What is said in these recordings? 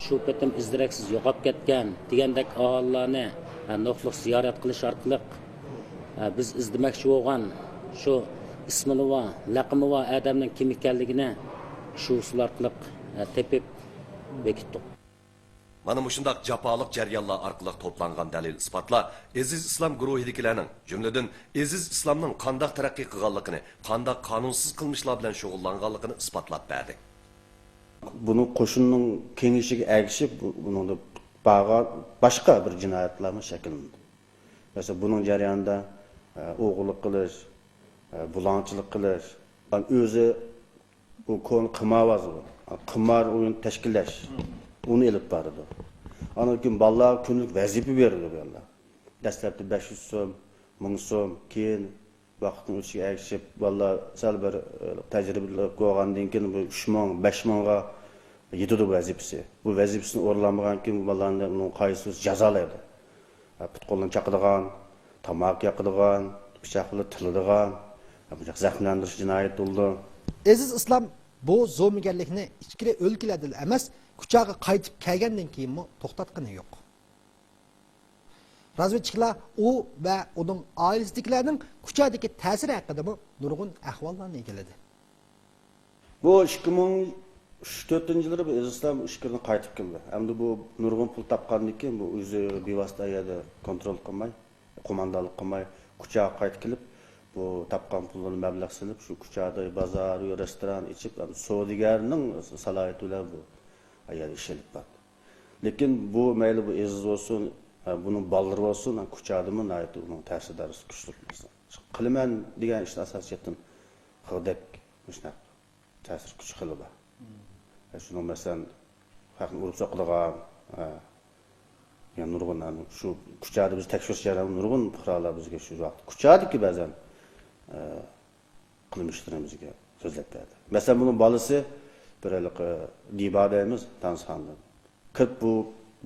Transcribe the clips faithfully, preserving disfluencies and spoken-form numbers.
شۇ پېتىم ئىز-دېرەكسىز يوقاپ كەتكەن دېگەندەك ئاھالىلەرنى، ھە، نۇقتىلىق زىيارەت قىلىش ئارقىلىق، ھە، بىز ئىزدىمەكچى بولغان شۇ ئىسمىلا بار، لەقىمى بار ئادەمنىڭ كىم ئىكەنلىكىنى شۇ ئۇسۇل ئارقىلىق، ھە، تېپىپ بېكىتتۇق. مانا مۇشۇنداق جاپالىق جەريانلار ئارقىلىق توپلانغان دەلىل-ئىسپاتلار ئېزىز ئىسلام گۇرۇھىدىكىلەرنىڭ، جۈملىدىن ئېزىز ئىسلامنىڭ قانداق تەرەققىي قىلغانلىقىنى، قانداق قانۇنسىز قىلمىشلار بىلەن شۇغۇللانغانلىقىنى ئىسپاتلاپ بەردى. بۇنىڭ قوشۇننىڭ كېڭىيىشىگە ئەگىشىپ، بۇ، بۇنىڭدا بارغان باشقا بىر جىنايەتلەرمۇ شەكىللىنىدۇ. مەسىلەن، بۇنىڭ جەريانىدا، ئە، ئوغرىلىق قىلىش، ئە، بۇلاڭچىلىق قىلىش، ئەم، ئۆزى بۇ كونا قىمارۋاز بۇ. قىمار ئويۇن تەشكىللەش، ئۇنى ئېلىپ بارىدۇ. ئاندىن كېيىن بالىلارغا كۈندىلىك ۋەزىپە بېرىدۇ بۇ يەردە. دەسلەپتە بەش يۈز سوم، مىڭ سوم، كېيىن ۋاقىتنىڭ ئۆتۈشىگە ئەگىشىپ، بالىلار سەل بىر، ئە، تەجرىبىلىك بولغاندىن كېيىن بۇ ئۈچ مىڭ، بەش مىڭغا يېتىدۇ ۋەزىپىسى. بۇ ۋەزىپىسىنى ئورۇنلانمىغان كېيىن بۇ بالىلارنى ئۇنىڭ قايسى بىرسى جازالايدۇ. ھە، پۇت-قولىنى چاقىدىغان، تاماكا ياقىدىغان، پىچاق بىلەن تىلىدىغان، ھە، بۇ زەخىملەندۈرۈش جىنايىتى بولىدۇ. ئېزىز ئىسلام بۇ زومىگەرلىكنى ئىچكىرى ئۆلكىلەردىلا ئەمەس، كۇچاغا قايتىپ كەلگەندىن كېيىنمۇ توختاتقىنى يوق. رازۋېدچىكلار ئۇ ۋە ئۇنىڭ ئائىلىسىدىكىلەرنىڭ كۇچادىكى تەسىرى ھەققىدىمۇ نۇرغۇن ئەھۋاللارنى ئىگىلىدى. بۇ ئىككى مىڭ ئۈچ، تۆتىنچى يىللىرى بۇ ئېزىز ئىسلام ئىچكىرىدىن قايتىپ كەلدى. ئەمدى بۇ نۇرغۇن پۇل تاپقاندىن كېيىن بۇ ئۆزى بىۋاسىتە ئەگەردە كونترول قىلماي، قوماندانلىق قىلماي، كۇچاغا قايتىپ كېلىپ، بۇ تاپقان پۇللىرىنى مەبلەغ سېلىپ، شۇ كۇچادا بازار، رېستوران ئېچىپ، سودىگەرنىڭ سالاھىيىتى بىلەن بۇ يەردە ئىش ئېلىپ بارىدۇ. لېكىن بۇ مەيلى بۇ ئېزىز بولسۇن، بۇنىڭ بالىلىرى بولسۇن، كۇچادىمۇ ناھايىتى ئۇنىڭ تەسىر دائىرىسى كۈچلۈك. قىلىمەن دېگەن ئىشنى ئاساسىي جەھەتتىن قىلغۇدەك مۇشۇنداق تەسىر كۈچى خېلى بار. شۇنىڭ مەسىلەن، خەقنى ئۇرۇپ سوقىدىغان، ھە، يەنە نۇرغۇن، ھە، شۇ كۇچادا بىز تەكشۈرۈش جەريانىدا نۇرغۇن پۇقرالار بىزگە شۇ ۋاقىت كۇچادىكى بەزەن، ھە، قىلمىشلىرىنى بىزگە سۆزلەپ بەردى. مەسىلەن، بۇنىڭ بالىسى بىر ھېلىقى دىبا دەيمىز، تانسىخاندىن كىرىپ، بۇ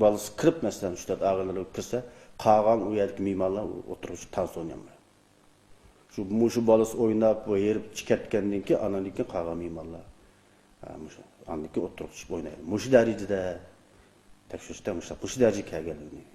بالىسى كىرىپ، مەسىلەن، ئۈچ تۆت ئاغىنىلەر كىرسە، قالغان ئۇ يەردىكى مېھمانلار ئوتتۇرىغا چىقىپ تانسا ئوينىيالمايدۇ. شۇ، مۇشۇ بالىسى ئويناپ، بۇ ھېرىپ چىقىپ كەتكەندىن كېيىن، ئاندىن كېيىن قالغان مېھمانلار، ھە، مۇشۇ، ئاندىن كېيىن ئوتتۇرىغا چىقىپ ئوينايدۇ. مۇشۇ دەرىجىدە تەكشۈرۈشتە مۇشۇ، مۇشۇ دەرىجىگە كەلگەنلىكىنى.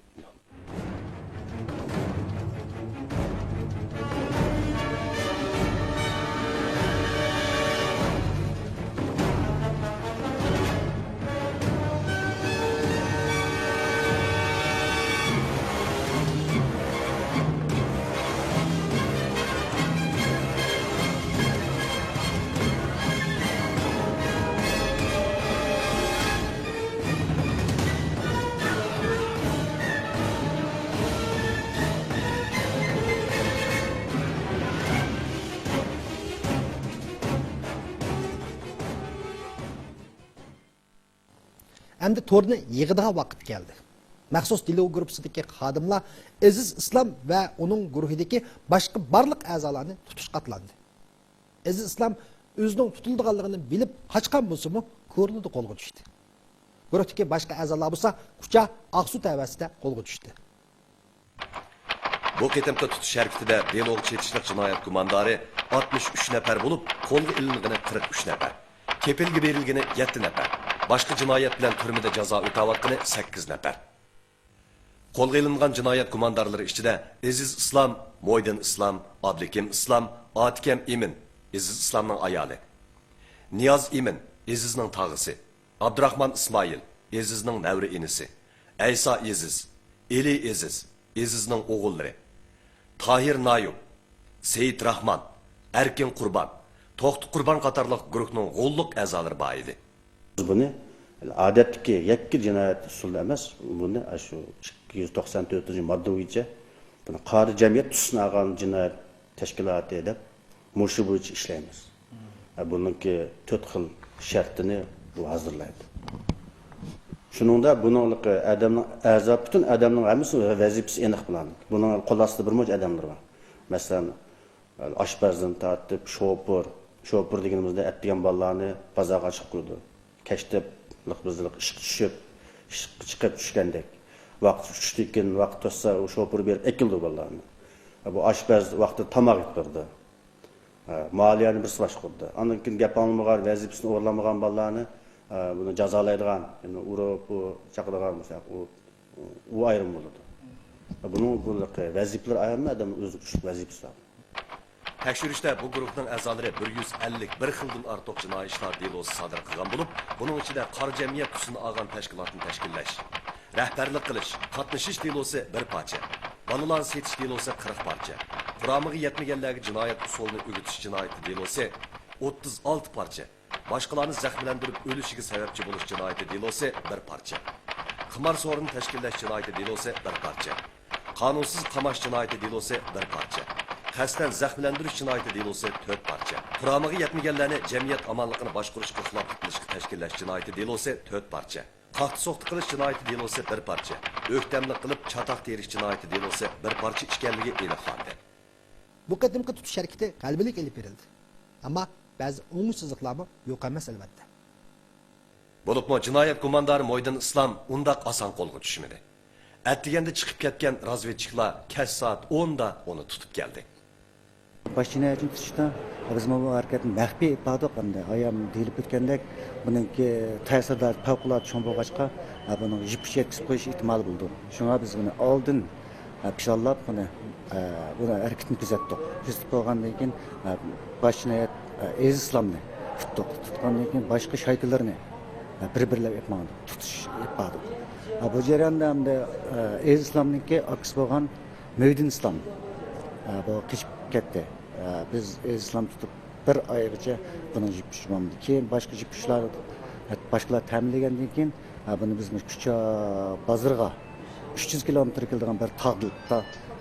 ئەمدى تورنى يىغىدىغان ۋاقىت كەلدى. مەخسۇس دېلو گۇرۇپپىسىدىكى خادىملار ئېزىز ئىسلام ۋە ئۇنىڭ گۇرۇھىدىكى باشقا بارلىق ئەزالارنى تۇتۇشقا ئاتلاندى. ئېزىز ئىسلام ئۆزىنىڭ تۇتۇلىدىغانلىقىنى بىلىپ قاچقان بولسىمۇ، كورلىدا قولغا چۈشتى. گۇرۇھتىكى باشقا ئەزالار بولسا كۇچا، ئاقسۇ تەۋەسىدە قولغا چۈشتى. بۇ قېتىمقى تۇتۇش ھەرىكىتىدە دېلوغا چېتىشلىق جىنايەت گۇماندارى ئاتمىش ئۈچ نەپەر بولۇپ، قولغا ئېلىنغىنى قىرىق ئۈچ نەپەر، كېپىلگە بېرىلگىنى يەتتە نەپەر، باشقا جىنايەت بىلەن تۈرمىدە جازا ئۆتەۋاتقىنى سەككىز نەپەر. قولغا ئېلىنغان جىنايەت گۇماندارلىرى ئىچىدە ئېزىز ئىسلام، مويدىن ئىسلام، ئابلىكىم ئىسلام، ئاتىكەم ئىمىن، ئېزىز ئىسلامنىڭ ئايالى، نىياز ئىمىن، ئېزىزنىڭ تاغىسى، ئابدۇراخمان ئىسمائىل، ئېزىزنىڭ نەۋرە ئىنىسى، ئەيسا ئېزىز، ئېلى ئېزىز، ئېزىزنىڭ ئوغۇللىرى، تاھىر نايۇپ، سېيىت راخمان، ئەركىن قۇربان، توختى قۇربان قاتارلىق گۇرۇھنىڭ غوللۇق ئەزالىرى بار ئىدى. بۇنى ئادەتتىكى يەككە جىنايەت ئۇسۇلىدا ئەمەس، بۇنى ئاشۇ ئىككى يۈز توقسان تۆتىنچى ماددا بويىچە بۇنى قارا جەمئىيەت تۈسىنى ئالغان جىنايەت تەشكىلاتى دەپ مۇشۇ بويىچە ئىشلەيمىز. ھە، بۇنىڭكى تۆت خىل شەرتىنى بۇ ھازىرلايدۇ. شۇنىڭدا بۇنىڭلىقى ئادەمنىڭ ئەزا، پۈتۈن ئادەمنىڭ ھەممىسىنىڭ ۋەزىپىسى ئېنىق بۇلارنىڭ. بۇنىڭ قول ئاستىدا بىر مۇنچە ئادەملەر بار. مەسىلەن، ئاشپەزدىن تارتىپ شوپۇر، شوپۇر دېگىنىمىزدە ئەتىگەن بالىلارنى بازارغا چىقىپ قويىدۇ. كەچتە لىق بىزلىق ئىشقا چۈشۈپ، ئىشقا چىقىپ چۈشكەندەك. ۋاقىت چۈشتىن كېيىن، ۋاقىت توشسا، ئۇ شوپۇر بېرىپ ئەكېلىدۇ بالىلارنى. بۇ ئاشپەز ۋاقتىدا تاماق يېتىپ بېرىدۇ. ھە، مالىيەنى بىرسى باشقۇرىدۇ. ئاندىن كېيىن گەپ ئاڭلىمىغان، ۋەزىپىسىنى ئورۇنلىمىغان بالىلارنى ئە، بۇنى جازالايدىغان، يەنى ئۇرۇپ، بۇ چاقىدىغان بولسا، ئۇ، ئۇ ئايرىم بولىدۇ. بۇنىڭ بۇ ۋەزىپىلىرى ئايرىم، ئادەمنىڭ ئۆزىگە چۈشلۈك ۋەزىپىسى بار. تەكشۈرۈشتە بۇ گۇرۇھنىڭ ئەزالىرى بىر يۈز ئەللىك بىر خىلدىن ئارتۇق جىنايى ئىشلار دېلوسى سادىر قىلغان بولۇپ، بۇنىڭ ئىچىدە قارا جەمئىيەت تۈسىنى ئالغان تەشكىلاتنى تەشكىللەش، رەھبەرلىك قىلىش، قاتنىشىش دېلوسى بىر پارچە، بالىلارنى سېتىش دېلوسى قىرىق پارچە، قۇرامىغا يەتمىگەنلەرگە جىنايەت ئۇسۇلىنى ئۆگىتىش جىنايىتى دېلوسى ئوتتۇز ئالتە پارچە، باشقىلارنى زەخىملەندۈرۈپ ئۆلۈشىگە سەۋەبچى بولۇش جىنايىتى دېلوسى بىر پارچە، قىمار سورۇنى تەشكىللەش جىنايىتى دېلوسى بىر پارچە، قانۇنسىز قاماش جىنايىتى دېلوسى بىر پارچە، قەستەن زەخىملەندۈرۈش جىنايىتى دېلوسى تۆت پارچە، قۇرامىغا يەتمىگەنلەرنى جەمئىيەت ئامانلىقىنى باشقۇرۇشقا خىلاپلىق قىلىشقا تەشكىللەش جىنايىتى دېلوسى تۆت پارچە، قاقتى-سوقتى قىلىش جىنايىتى دېلوسى بىر پارچە، ئۆكتەملىك قىلىپ چاتاق تېرىش جىنايىتى دېلوسى بىر پارچە ئىكەنلىكى ئېنىقلاندى. بۇ قېتىمقى تۇتۇش ھەرىكىتى غەلىبىلىك ئېلىپ بېرىلدى. ئەمما بەزى ئوڭۇشسىزلىقلارمۇ يوق ئەمەس، ئەلۋەتتە. بولۇپمۇ جىنايەت گۇماندارى مويدىن ئىسلام ئۇنداق ئاسان قولغا چۈشمىدى. ئەتىگەندە چىقىپ كەتكەن رازۋېدچىكلار كەچ سائەت ئوندا ئۇنى تۇتۇپ كەلدى. باش جىنايەتچىنى تۇتۇشتا بىزمۇ بۇ ھەرىكەتنى مەخپىي ئېلىپ باردۇق. ئەمدى ئايام دېيىلىپ ئۆتكەندەك، بۇنىڭكى تەسىراتى پەۋقۇلئاددە چوڭ بولغاچقا، بۇنىڭغا يىپ ئۇچى يەتكۈزۈپ قويۇش ئېھتىمالى بولىدۇ. شۇڭا بىز بۇنى ئالدىن پىلانلاپ، بۇنى، بۇ ھەرىكىتىنى كۆزەتتۇق. كۆزىتىپ بولغاندىن كېيىن، باش جىنايەت ئەزىز ئىسلامنى تۇتتۇق. تۇتقاندىن كېيىن باشقا شايكىلىرىنى بىر-بىرلەپ ئېلىپ ماڭدۇق. تۇتۇش ئېلىپ باردۇق. بۇ جەرياندا ئەمدى ئەزىز ئىسلامنىڭكى ئاكىسى بولغان مۆھىدىن ئىسلام، ئە، بۇ قېچىپ كەتتى. ئە، بىز ئىسلام تۇتۇپ بىر ئايغىچە بۇنىڭ يىپ ئۇچى بولمىدى. كېيىن باشقا يىپ ئۇچلار، ئە، باشقىلار تەمىنلىگەندىن كېيىن، ئە، بۇنى بىز مۇشۇ كۇچا بازىرىغا، ئۈچ يۈز كىلومېتىر كېلىدىغان بىر تاغدا،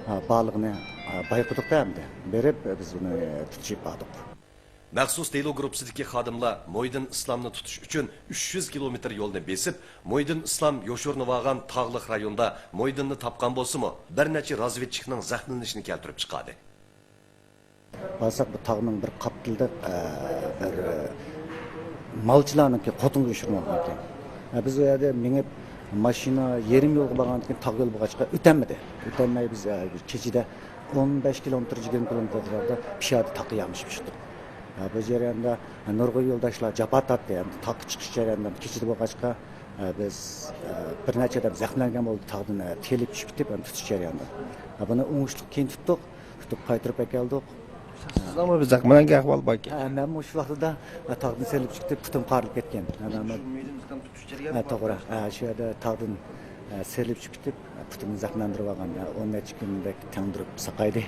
ئە، بارلىقىنى، ئە، بايقىدۇق-دە ئەمدى. بېرىپ، بىز بۇنى تۇتۇشۇپ باردۇق. مەخسۇس دېلو گۇرۇپپىسىدىكى خادىملار مويدىن ئىسلامنى تۇتۇش ئۈچۈن ئۈچ يۈز كىلومېتىر يولنى بېسىپ، مويدىن ئىسلام يوشۇرۇنۇۋالغان تاغلىق رايوندا مويدىننى تاپقان بولسىمۇ، بىر نەچچە رازۋېدچىكنىڭ زەخىملىنىشىنى كەلتۈرۈپ چىقاردى. بارساق، بۇ تاغنىڭ بىر قاپتىلىدا، ئە، بىر، ئە، مالچىلارنىڭكى قوتۇنغا يوشۇرۇنۇۋالغان ئىكەن. ئە، بىز ئۇ يەردە مېڭىپ، ماشىنا يېرىم يولغا بارغاندىن كېيىن تاغ يول بولغاچقا ئۆتەلمىدى. ئۆتەلمەي بىز، ئە، كېچىدە ئون بەش كىلومېتىر، يىگىرمە كىلومېتىر ئەتراپىدا پىيادە تاغقا يامىشىپ چىقتۇق. ئە، بۇ جەرياندا نۇرغۇن يولداشلار جاپا تارتتى. ئەمدى تاغقا چىقىش جەريانىدا كېچىدە بولغاچقا، ئە، بىز، ئە، بىر نەچچە ئادەم زەخىملەنگەن بولدى، تاغدىن، ئە، تېيىلىپ چۈشۈپ كېتىپ، ئەمدى تۇتۇش جەريانىدا. ئە، بۇنى ئوڭۇشلۇق كېيىن تۇتتۇق، تۇتۇپ قايتۇرۇپ ئەكەلدۇق. سىزنىڭمۇ بىر زەخىملەنگەن ئەھۋال باركەن؟ ئە، مەنمۇ شۇ ۋاقتىدا، ئە، تاغدىن سېلىپ چىقىپ، پۇتۇم قارىلىپ كەتكەن. ئەنە، شۇ مېيدىن تۇتۇپ چۈشۈپ جەريان ھە، توغرا. ھە، شۇ يەردە تاغدىن، ھە، سېلىپ چۈشۈپ كېتىپ، پۇتۇمنى زەخىملەندۈرۈپ ئالغان. ھە، ئون نەچچە كۈندەك تەڭدۈرۈپ ساقايدى.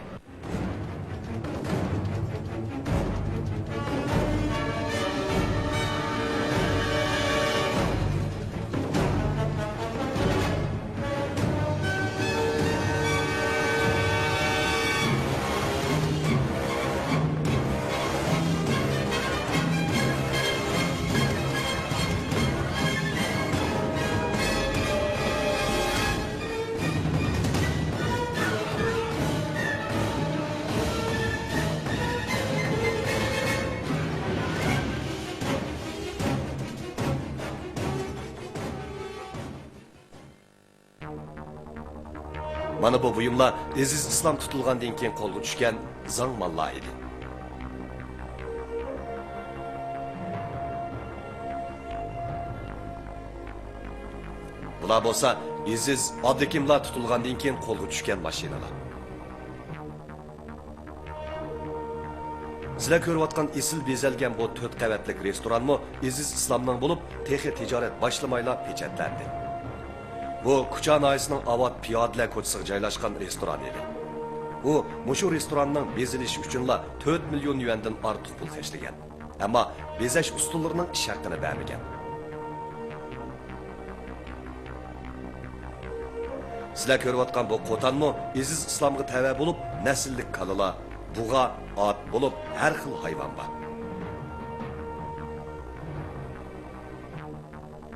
مانا بۇ بۇيۇملار ئېزىز ئىسلام تۇتۇلغاندىن كېيىن قولغا چۈشكەن زاڭ ماللار ئىدى. بۇلار بولسا ئېزىز ئابلىكىملار تۇتۇلغاندىن كېيىن قولغا چۈشكەن ماشىنىلار. سىلەر كۆرۈۋاتقان ئېسىل بېزەلگەن بۇ تۆت قەۋەتلىك رېستورانمۇ ئېزىز ئىسلامنىڭ بولۇپ، تېخى تىجارەت باشلىمايلا پېچەتلەندى. بۇ كۇچا ناھىيەسىنىڭ ئاۋات پىيادىلەر كوچىسىغا جايلاشقان رېستوران ئىدى. ئۇ مۇشۇ رېستوراننىڭ بېزىلىشى ئۈچۈنلا تۆت مىليون يۈەندىن ئارتۇق پۇل خەجلىگەن. ئەمما بېزەش ئۇستىلىرىنىڭ ئىش ھەققىنى بەرمىگەن. سىلەر كۆرۈۋاتقان بۇ قوتانمۇ ئېزىز ئىسلامغا تەۋە بولۇپ، نەسىللىك كالىلار، بۇغا، ئات بولۇپ ھەر خىل ھايۋان بار.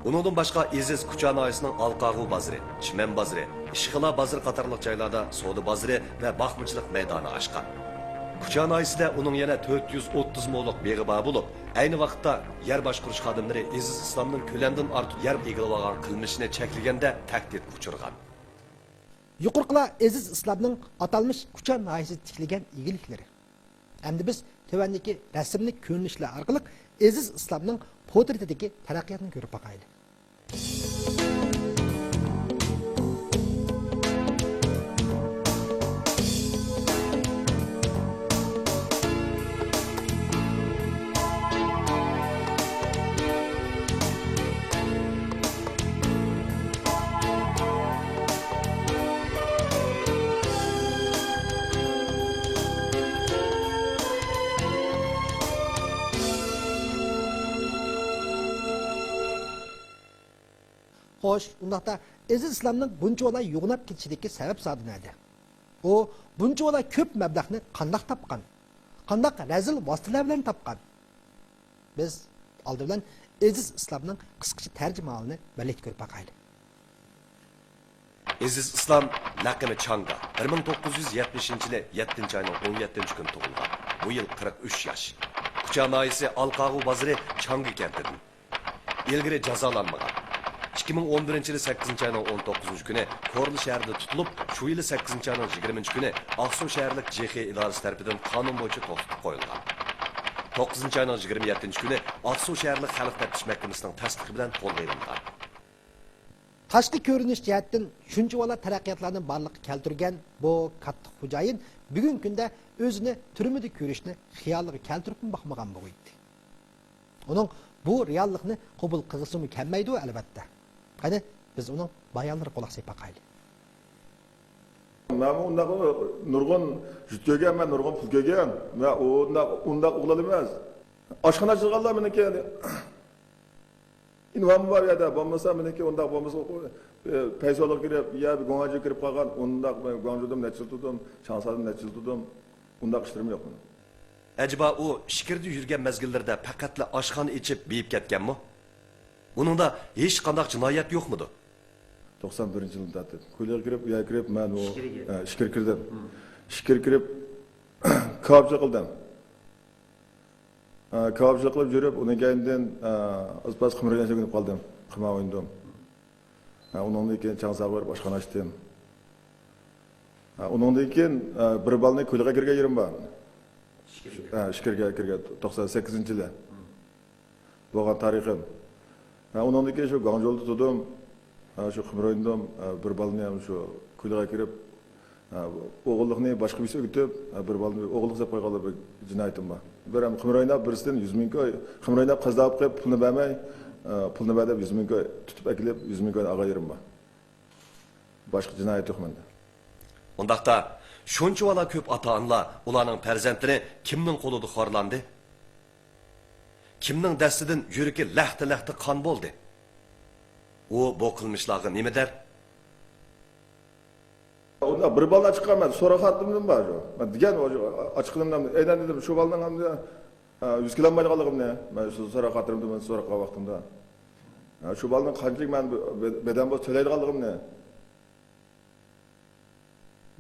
ئۇنىڭدىن باشقا ئېزىز كۇچا ناھىيەسىنىڭ ئالقاغۇ بازىرى، چىمەن بازىرى، ئىشخىلا بازىرى قاتارلىق جايلاردا سودا بازىرى ۋە باقمىچىلىق مەيدانى ئاچقان. كۇچا ناھىيەسىدە ئۇنىڭ يەنە تۆت يۈز ئوتتۇز مولۇق بېغى بار بولۇپ، ئەينى ۋاقىتتا يەر باشقۇرۇش خادىملىرى ئېزىز ئىسلامنىڭ كۆلەمدىن ئارتۇق يەر ئىگىلىۋالغان قىلمىشىنى چەكلىگەندە تەھدىتكە ئۇچرىغان. يۇقىرىقىلار ئېزىز ئىسلامنىڭ ئاتالمىش كۇچا ناھىيەسىدە تىكلىگەن ئىگىلىكلىرى. ئەمدى بىز تۆۋەندىكى رەسىملىك كۆرۈنۈشلەر ئارقىلىق ئېزىز ئىسلامنىڭ پورترېتىدىكى تەرەققىياتنى كۆرۈپ باقايلى. خوش، ئۇنداقتا ئېزىز ئىسلامنىڭ بۇنچىۋالا يوغىناپ كېتىشىدىكى سەۋەب زادى نەدە؟ ئۇ بۇنچىۋالا كۆپ مەبلەغنى قانداق تاپقان؟ قانداق رەزىل ۋاسىتىلەر بىلەن تاپقان؟ بىز ئالدى بىلەن ئېزىز ئىسلامنىڭ قىسقىچە تەرجىمىھالىنى بىرلىكتە كۆرۈپ باقايلى. ئېزىز ئىسلام، لەقىمى چاڭگا، بىر مىڭ توققۇز يۈز يەتمىشىنچى يىلى يەتتىنچى ئاينىڭ ئون يەتتىنچى كۈنى تۇغۇلغان. بۇ يىل قىرىق ئۈچ ياش. كۇچا ناھىيەسى ئالقاغۇ بازىرى چاڭگا كەنتىدىن. ئىلگىرى جازالانمىغان. ئىككى مىڭ ئون بىرىنچى يىلى سەككىزىنچى ئاينىڭ ئون توققۇزىنچى كۈنى كورلا شەھىرىدە تۇتۇلۇپ، شۇ يىلى سەككىزىنچى ئاينىڭ يىگىرمىنچى كۈنى ئاقسۇ شەھەرلىك جېخې ئىدارىسى تەرىپىدىن قانۇن بويىچە توختىتىپ قويۇلغان. توققۇزىنچى ئاينىڭ يىگىرمە يەتتىنچى كۈنى ئاقسۇ شەھەرلىك خەلق تەپتىش مەھكىمىسىنىڭ تەستىقى بىلەن قولغا ئېلىنغان. تاشقى كۆرۈنۈش جەھەتتىن شۇنچىۋالا تەرەققىياتلارنى بارلىققا كەلتۈرگەن بۇ كاتتا خوجايىن بۈگۈنكى كۈندە ئۆزىنى تۈرمىدە كۆرۈشنى خىيالىغا كەلتۈرۈپمۇ باقمىغان بولغىيتتى. ئۇنىڭ بۇ رېئاللىقنى قوبۇل قىلغۇسىمۇ كەلمەيدۇ، ئەلۋەتتە. قېنى، بىز ئۇنىڭ بايانلىرىغا قۇلاق سېلىپ باقايلى. مەنمۇ ئۇنداق نۇرغۇن يۇت كۆرگەن، مەن نۇرغۇن پۇل كۆرگەن. مەن ئۇنداق، ئۇنداق ئوغلان ئەمەس. ئاشخانا ئاچىدىغانلار مېنىڭكى ئىنۋامۇ بار يەردە، بولمىسا مېنىڭكى ئۇنداق بولمىسا، ئە، پەيسوغا كىرىپ، يا گۇاڭجۇغا كىرىپ قالغان، ئۇنداق مەن گۇاڭجۇدىمۇ نەچچە يىل تۇردۇم، چاڭسادىمۇ نەچچە يىل تۇردۇم، ئۇنداق ئىشلىرىم يوق مېنىڭ. ئەجەبا ئۇ ئىچكىرىدە يۈرگەن مەزگىللىرىدە پەقەتلا ئاشخانا ئېچىپ بېيىپ كەتكەنمۇ؟ ئۇنىڭدا ھېچقانداق جىنايەت يوقمىدۇ؟ توقسان بىرىنچى يىلدىن تارتىپ كويلىغا كىرىپ، ئۇ يەرگە كىرىپ، مەن ئۇ، ئىچكىرىگە. ئە، ئىچكىرى كىردىم. ئىچكىرى كىرىپ، كاۋاپچىلىق قىلدىم. ئە، كاۋاپچىلىق قىلىپ يۈرۈپ، ئۇنىڭ كەينىدىن، ئە، ئاز پاس قىمار ئويناشقا ئۆگىنىپ قالدىم. قىمار ئوينىدىم. ئە، ئۇنىڭدىن كېيىن چاڭساغا بېرىپ ئاشخانا ئاچتىم. ئە، ئۇنىڭدىن كېيىن، ئە، بىر بالىنى كويلىغا كىرگەن يېرىم بار. ئە، ئىچكىرىگە كىرگەن، توقسان سەككىزىنچى يىلى بولغان تارىخىم. ھە، ئۇنىڭدىن كېيىن شۇ گۇاڭجۇدا تۇردۇم. ھە، شۇ قىمار ئوينىدىم. ھە، بىر بالىنى ھەم شۇ كويلىغا كىرىپ، ھە، ئوغۇللۇقنى باشقا بىرسى ئۆگىتىپ، ھە، بىر بالىنى ئوغۇللۇق دەپ قويغانلار بىر جىنايىتىم بار. بىر ھەم قىمار ئويناپ، بىرسىدىن يۈز مىڭ كوي، قىمار ئويناپ قازا بولۇپ قېلىپ پۇلنى بەرمەي، ھە، پۇلنى بەر دەپ يۈز مىڭ كوي تۇتۇپ ئەكېلىپ، يۈز مىڭ كوينى ئالغان يېرىم بار. باشقا جىنايەت يوق مەندە. ئۇنداقتا، شۇنچىۋالا كۆپ ئاتا-ئانىلار ئۇلارنىڭ پەرزەنتلىرى كىمنىڭ قولىدا خورلاندى؟ كىمنىڭ دەستىدىن يۈرىكى لەختە-لەختە قان بولدى؟ ئۇ بۇ قىلمىشلارغا نېمە دەر؟ ئۇنداق بىر بالىنى ئاچىققان مەن سوراق خاتىرىمدىن بار شۇ. مەن دېگەن ئاچىققىنىمدىن ئەينەن دېدىم، شۇ بالىنىڭ ئەمدى، ھە، يۈز كېلەلمەيدىغانلىقىمنى مەن شۇ سوراق خاتىرىمدىن مەن سورىغان ۋاقتىمدا. ھە، شۇ بالىنىڭ قانچىلىك مەن بەدەن بولسا تۆلەيدىغانلىقىمنى.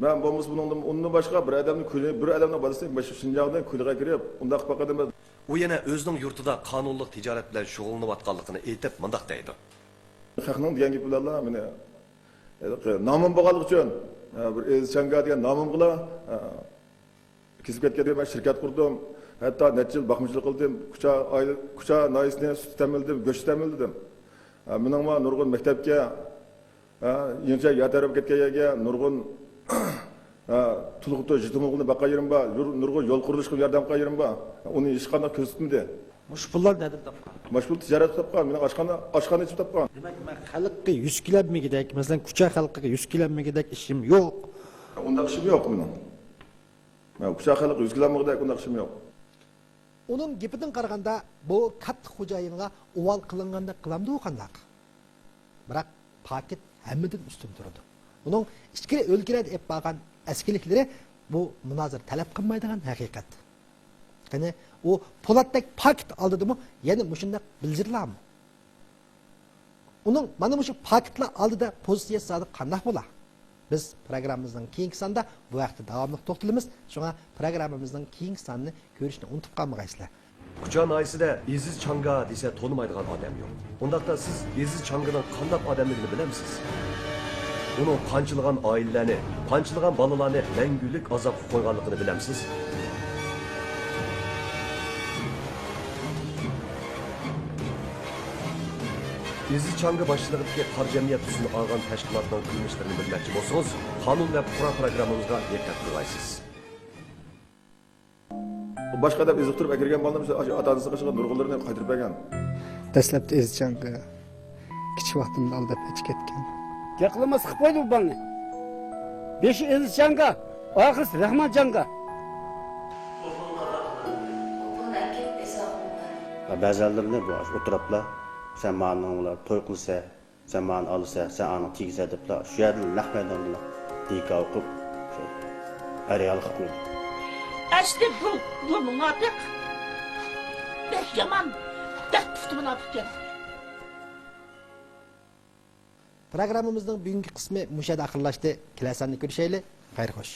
مەن بولمىسا بۇنىڭدىن، ئۇندىن باشقا بىر ئادەمنى كۈنى، بىر ئادەمنىڭ بالىسىنى مۇشۇ شىنجاڭدىن كويلىغا كىرىپ، ئۇنداق باقىدىمەن. ئۇ يەنە ئۆزىنىڭ يۇرتىدا قانۇنلۇق تىجارەت بىلەن شۇغۇللىنىۋاتقانلىقىنى ئېيتىپ، مۇنداق دەيدۇ. خەقنىڭ دېگەن گېپى بىلەنلا مېنى، نامىم بولغانلىقى ئۈچۈن، بىر ئېزىز چاڭگا دېگەن نامىمغىلا، كېسىپ كەتكەندىن كېيىن مەن شىركەت قۇردۇم. ھەتتا نەچچە يىل باقمىچىلىق قىلدىم. كۇچا ئائىلە، كۇچا ناھىيەسىنى سۈت تەمىنلىدىم، گۆش تەمىنلىدىم. ھە، مېنىڭمۇ نۇرغۇن مەكتەپكە، ھە، يېڭىچە يەر تەرەپ كەتكەن يەرگە نۇرغۇن، ھە، تولۇق يېتىملىقنى باققان يېرىم بار، نۇر-، نۇرغۇن يول قۇرۇلۇشىغا ياردەم قىلغان يېرىم بار. ئۇنى ھېچقانداق كۆرسەتمىدى. مۇشۇ پۇللارنى نەدىن تاپقان؟ مۇشۇ پۇل تىجارەت تاپقان، مېنىڭ ئاشخانا، ئاشخانا ئېچىپ تاپقان. دېمەك، مەن خەلققە يۈز كېلەلمىگۈدەك، مەسىلەن، كۇچا خەلقىگە يۈز كېلەلمىگۈدەك ئىشىم يوق. ئۇنداق ئىشىم يوق مېنىڭ. مەن كۇچا خەلقىگە يۈز كېلەلمىگۈدەك ئۇنداق ئىشىم يوق. ئۇنىڭ گېپىدىن قارىغاندا، بۇ كاتتا خوجايىنغا ئۇۋال قىلىنغاندەك قىلامدۇ قانداق؟ بىراق پاكىت ھەممىدىن ئۈستۈن تۇرىدۇ. ئۇنىڭ ئىچكىرى ئۆلكىلەردە ئېلىپ بارغان ئەسكىلىكلىرى بۇ مۇنازىرە تەلەپ قىلمايدىغان ھەقىقەت. قېنى، ئۇ پولاتتەك پاكىت ئالدىدىمۇ يەنە مۇشۇنداق بىلجىرلارمۇ؟ ئۇنىڭ مانا مۇشۇ پاكىتلار ئالدىدا پوزىتسىيەسى زادى قانداق بولا؟ بىز پروگراممىمىزنىڭ كېيىنكى سانىدا بۇ ھەقتە داۋاملىق توختىلىمىز، شۇڭا پروگراممىمىزنىڭ كېيىنكى سانىنى كۆرۈشنى ئۇنتۇپ قالمىغايسىلەر. كۇچا ناھىيەسىدە ئېزىز چاڭگا دېسە تونۇمايدىغان ئادەم يوق. ئۇنداقتا سىز ئېزىز چاڭگىنىڭ قانداق ئادەملىكىنى بىلەمسىز؟ ئۇنىڭ قانچىلىغان ئائىلىلەرنى، قانچىلىغان بالىلارنى مەڭگۈلۈك ئازابقا قويغانلىقىنى بىلەمسىز؟ ئېزىز چاڭگا باشچىلىقىدىكى قار جەمئىيەت تۈسىنى ئالغان تەشكىلاتنىڭ قىلمىشلىرىنى بىلمەكچى بولسىڭىز، قانۇن ۋە پۇقرا پروگراممىمىزغا دىققەت قىلغايسىز. باشقا ئادەم ئېزىقتۇرۇپ ئەكىرگەن بالىنى ئاتا-ئانىسىغا قىلغان نۇرغۇنلىرىنى قايتۇرۇپ بەرگەن. دەسلەپتە ئېزىز چاڭگا كىچىك ۋاقتىمدا ئالداپ ئېچىپ كەتكەن. گەپ قىلماسلىق قىلىپ قويدى بۇ بالىنى. بېشى ئېزىز چاڭگا، ئاخىرسى رەھمان چاڭگا. بەزىلىرىنى بۇ ئوتتۇرا، سەن مانىڭ بىلەن توي قىلىسەن، سەن مانى ئالىسەن، سەن ئانىڭ تېگىسەن دەپلا شۇ يەردىن نەق مەيدان بىلەن ھېكايە ئوقۇپ، شۇ ئەر-ئايال قىلىپ قويدى. ئەسلى بۇ، بۇ مۇناپىق. بەك يامان، بەك پۇختا مۇناپىق ئىكەن. پروگراممىمىزنىڭ بۈگۈنكى قىسمى مۇشۇ يەردە ئاخىرلاشتى. كېلەر ساندا كۆرۈشەيلى. خەير خوش.